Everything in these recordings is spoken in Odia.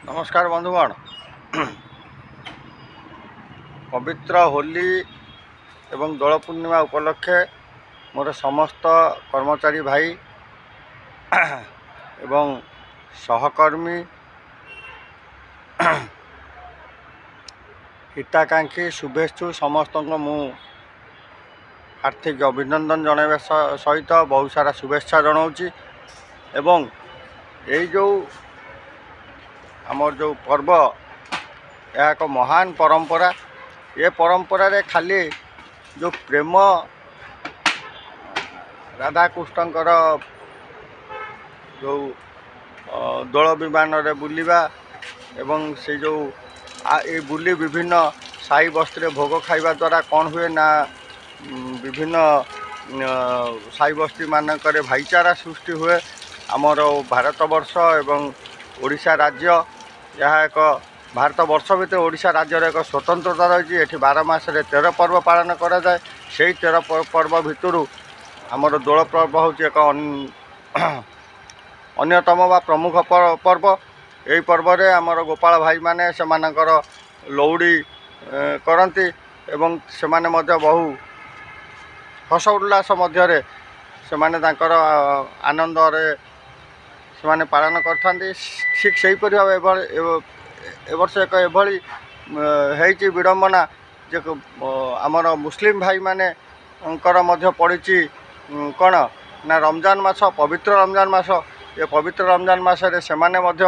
ନମସ୍କାର ବନ୍ଧୁଗଣ। ପବିତ୍ର ହୋଲି ଏବଂ ଦୋଳ ପୂର୍ଣ୍ଣିମା ଉପଲକ୍ଷେ ମୋର ସମସ୍ତ କର୍ମଚାରୀ ଭାଇ ଏବଂ ସହକର୍ମୀ, ହିତାକାଂକ୍ଷୀ, ଶୁଭେଚ୍ଛୁ ସମସ୍ତଙ୍କୁ ମୁଁ ହାର୍ଦ୍ଦିକ ଅଭିନନ୍ଦନ ଜଣାଇବା ସହିତ ବହୁତ ସାରା ଶୁଭେଚ୍ଛା ଜଣାଉଛି। ଏବଂ ଏଇ ଯେଉଁ ଆମର ଯେଉଁ ପର୍ବ, ଏହା ଏକ ମହାନ ପରମ୍ପରା। ଏ ପରମ୍ପରାରେ ଖାଲି ଯେଉଁ ପ୍ରେମ, ରାଧାକୃଷ୍ଣଙ୍କର ଯେଉଁ ଦୋଳ ବିମାନରେ ବୁଲିବା ଏବଂ ସେ ଯେଉଁ ଏ ବୁଲି ବିଭିନ୍ନ ସାହି ବସ୍ତିରେ ଭୋଗ ଖାଇବା ଦ୍ୱାରା କ'ଣ ହୁଏ ନା, ବିଭିନ୍ନ ସାହି ବସ୍ତିମାନଙ୍କରେ ଭାଇଚାରା ସୃଷ୍ଟି ହୁଏ। ଆମର ଭାରତବର୍ଷ ଏବଂ ଓଡ଼ିଶା ରାଜ୍ୟ, ଏହା ଏକ ଭାରତବର୍ଷ ଭିତରେ ଓଡ଼ିଶା ରାଜ୍ୟର ଏକ ସ୍ୱତନ୍ତ୍ରତା ରହିଛି। ଏଠି 12 ମାସରେ 13 ପର୍ବ ପାଳନ କରାଯାଏ। ସେଇ 13 ପର୍ବ ଭିତରୁ ଆମର ଦୋଳ ପର୍ବ ହେଉଛି ଏକ ଅନ୍ୟତମ ବା ପ୍ରମୁଖ ପର୍ବ। ଏହି ପର୍ବରେ ଆମର ଗୋପାଳ ଭାଇମାନେ ସେମାନଙ୍କର ଲଉଡ଼ି କରନ୍ତି ଏବଂ ସେମାନେ ମଧ୍ୟ ବହୁ ହସ ଉଲ୍ଲାସ ମଧ୍ୟରେ ସେମାନେ ତାଙ୍କର ଆନନ୍ଦରେ ସେମାନେ ପାଳନ କରିଥାନ୍ତି। ଠିକ୍ ସେହିପରି ଭାବେ ଏଭଳି ଏ ବର୍ଷ ଏକ ଏଭଳି ହେଇଛି ବିଡ଼ମ୍ବନା ଯେ ଆମର ମୁସଲିମ ଭାଇମାନଙ୍କର ମଧ୍ୟ ପଡ଼ିଛି କ'ଣ ନା ରମଜାନ ମାସ, ପବିତ୍ର ରମଜାନ ମାସ। ଏ ପବିତ୍ର ରମଜାନ ମାସରେ ସେମାନେ ମଧ୍ୟ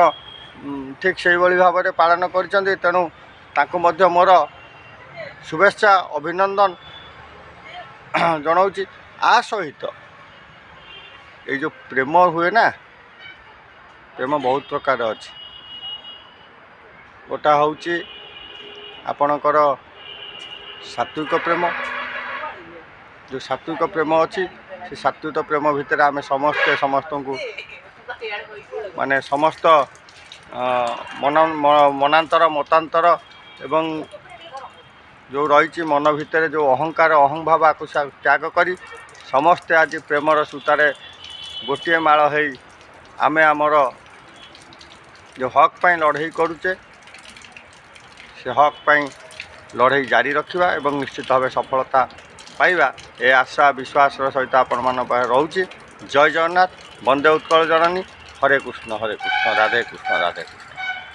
ଠିକ୍ ସେଇଭଳି ଭାବରେ ପାଳନ କରିଛନ୍ତି। ତେଣୁ ତାଙ୍କୁ ମଧ୍ୟ ମୋର ଶୁଭେଚ୍ଛା ଅଭିନନ୍ଦନ ଜଣାଉଛି। ଆ ସହିତ ଏଇ ଯେଉଁ ପ୍ରେମ ହୁଏ ନା, ପ୍ରେମ ବହୁତ ପ୍ରକାର ଅଛି। ଗୋଟା ହେଉଛି ଆପଣଙ୍କର ସାତ୍ଵିକ ପ୍ରେମ। ଯେଉଁ ସାତ୍ଵିକ ପ୍ରେମ ଅଛି, ସେ ସାତ୍ଵିକ ପ୍ରେମ ଭିତରେ ଆମେ ସମସ୍ତେ ସମସ୍ତଙ୍କୁ ମାନେ ସମସ୍ତ ମନ ମନାନ୍ତର ମତାନ୍ତର ଏବଂ ଯେଉଁ ରହିଛି ମନ ଭିତରେ ଯେଉଁ ଅହଙ୍କାର, ଅହଂଭାବ, ଆକୁ ତ୍ୟାଗ କରି ସମସ୍ତେ ଆଜି ପ୍ରେମର ସୂତାରେ ଗୋଟିଏ ମାଳ ହେଇ ଆମେ ଆମର ଯେଉଁ ହକ୍ ପାଇଁ ଲଢ଼େଇ କରୁଛେ, ସେ ହକ୍ ପାଇଁ ଲଢ଼େଇ ଜାରି ରଖିବା ଏବଂ ନିଶ୍ଚିତ ଭାବେ ସଫଳତା ପାଇବା, ଏ ଆଶା ବିଶ୍ୱାସର ସହିତ ଆପଣମାନଙ୍କ ପାଖରେ ରହୁଛି। ଜୟ ଜଗନ୍ନାଥ, ବନ୍ଦେ ଉତ୍କଳ ଜନନୀ, ହରେ କୃଷ୍ଣ ହରେ କୃଷ୍ଣ, ରାଧେ କୃଷ୍ଣ ରାଧେ କୃଷ୍ଣ।